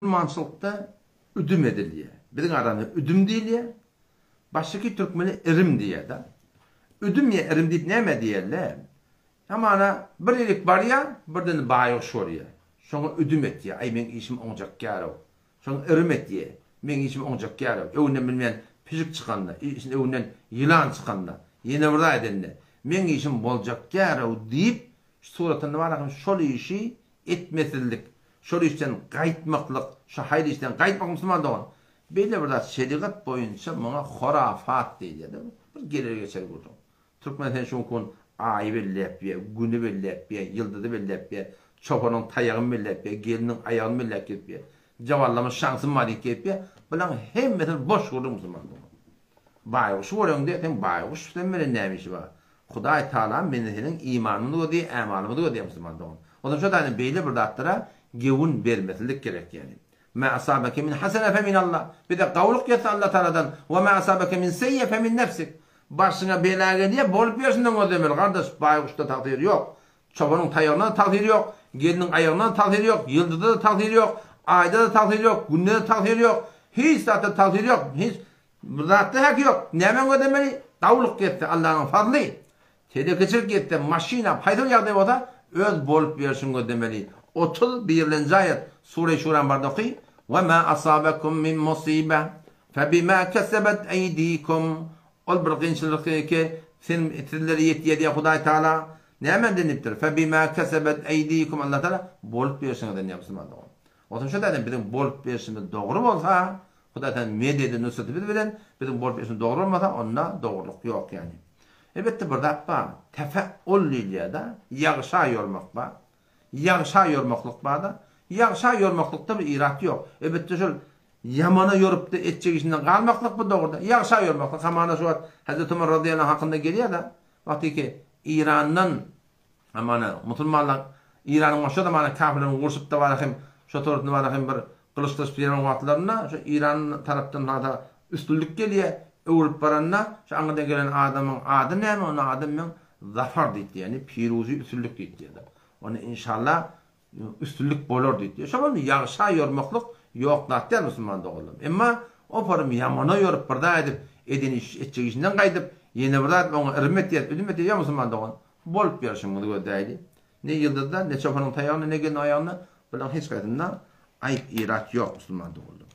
Musulmançylykda üdüm edilýär. Biziň aramyzda üdüm diýilýär. Başyky türkmene irim diýýär-de. Üdüm ýa irim diýip näme diýerler? Hamana bir ýerik barýar, birden baýguş görýär. Şoňa üdüm etýär. Aý meň işim oňjakýar-ow. Şoňa irim etýär. Meň işim oňjakýar-ow. Öwünden bilmeýän pişik çykanda, işin öwünden ýylan çykanda, ýene bir zat edende, meň işim boljakýar-ow diýip, şu suratynda bar ahyryn şol işi etmesizlik, şol işden gaýtmaklyk, şu haýyr işden gaýtmak musulman dogan, beýle bir zat şerigat boýunça muňa horafat diýilýär-de, bir geler-geçer gürrüň. Türkmen sen şu gün aýy belläp ýa, güni belläp ýa, ýyldyzy belläp ýa, çopanyň taýagyny belläp ýa, gelniň aýagyny belläp gezip ýa, jawallama şansym bar diýip gezip ýa, bulaň hemmesi boş gürrüň musulman dogan. Baýguşy göreňde seň baýguş bilen menen näme işi bar? Hudaý Taala meni seniň imanymyzy gözleýär, ämalymyzy gözleýär musulman dogan. Onsoň şo taýdan beýle bir zatlara gewün bermesizlik gerek ýagny. Ma asabeke min hasene fe min Allah. Bize gowulyk ýetse Allah Taaladan, we ma asabeke min seýýe fe min nefsik. Başyňa bela gelýär, bolup ýörşünden gözlemeli gardaş, baýguşda tagsyr ýok. Çobanyň taýagyna-da tagsyr ýok, gelniň aýagyna-da tagsyr ýok, ýyldyzda-da tagsyr ýok, aýda-da tagsyr ýok, günde-de tagsyr ýok. Hiç zatda tagsyr ýok. Hiç Bir zatda häki ýok. Nämäni gözlemeli? Gawulyk ýetse Allanyň fazly. Telekeçilik ýetse, maşyn alyp, haýsy bir ýagdaý bolsa, öz bolup ýörşüňi gözlemeli. 31-nji aýat, Sure-i Şuran barda oky, Ve ma asabekum min musibe, fe bima kesebet eydikum. Ol bir kynçylyk ki, sen sizlere ýetýär diýýär Hudaý Taala. Nämeden diýipdir? Fe bima kesebet eydikum. Allah Taala bolup ýörşüňizden diýýär musulman dogan. Onsoň şo taýdan biziň bolup ýörşümiz dogry bolsa, Hudaý Taala mededi, nusraty biz bilen, biziň bolup ýörşümiz dogry bolmasa, onda dogrulyk ýok ýagny. Elbetde bir zat bar, tefeul diýilýär-de, ýagşa ýormak bar. Ýagşa ýormaklyk bar-da. Ýagşa ýormaklykda bir irat ýok. Elbetde şol ýamana ýorup-da etjek işinden galmaklyk bu dogry-da. Ýagşa ýormaklyk hamana şu wagt Hezreti Omar razyýallahu anh hakynda gelýär-de, wagtyky Eýrandan Hamana musulmanlar Eýranyň şo zamana kafirleriň urşup-da bara hem şo tarapdan bara hem bir gylyçlaşyp ýören wagtlarynda şo Eýran tarapdan hada üstünlik gelýär, öwrülip baranda şo aňyrdan gelen adamyň ady näme, onuň ady meň Zafar diýipdi, ýagny piruzy üstünlik diýipdi. Onda inşallah Üstünlik bolar diýdi. Şo boldy ýagşa ýormaklyk ýok zat däl musulman doganlarym. Emma oparym ýamana ýorup bir zat edip eden iş etjek işinden gaýdyp ýene bir zat oňa yrym etýär üzüm etýär ýa musulman dogan bolup ýörşüňizi gözläýli. Ne ýyldyzda ne çopanyň taýagynda ne gelniň aýagynda bularyň hiç haýsynda aýyp irat ýok musulman doganlarym.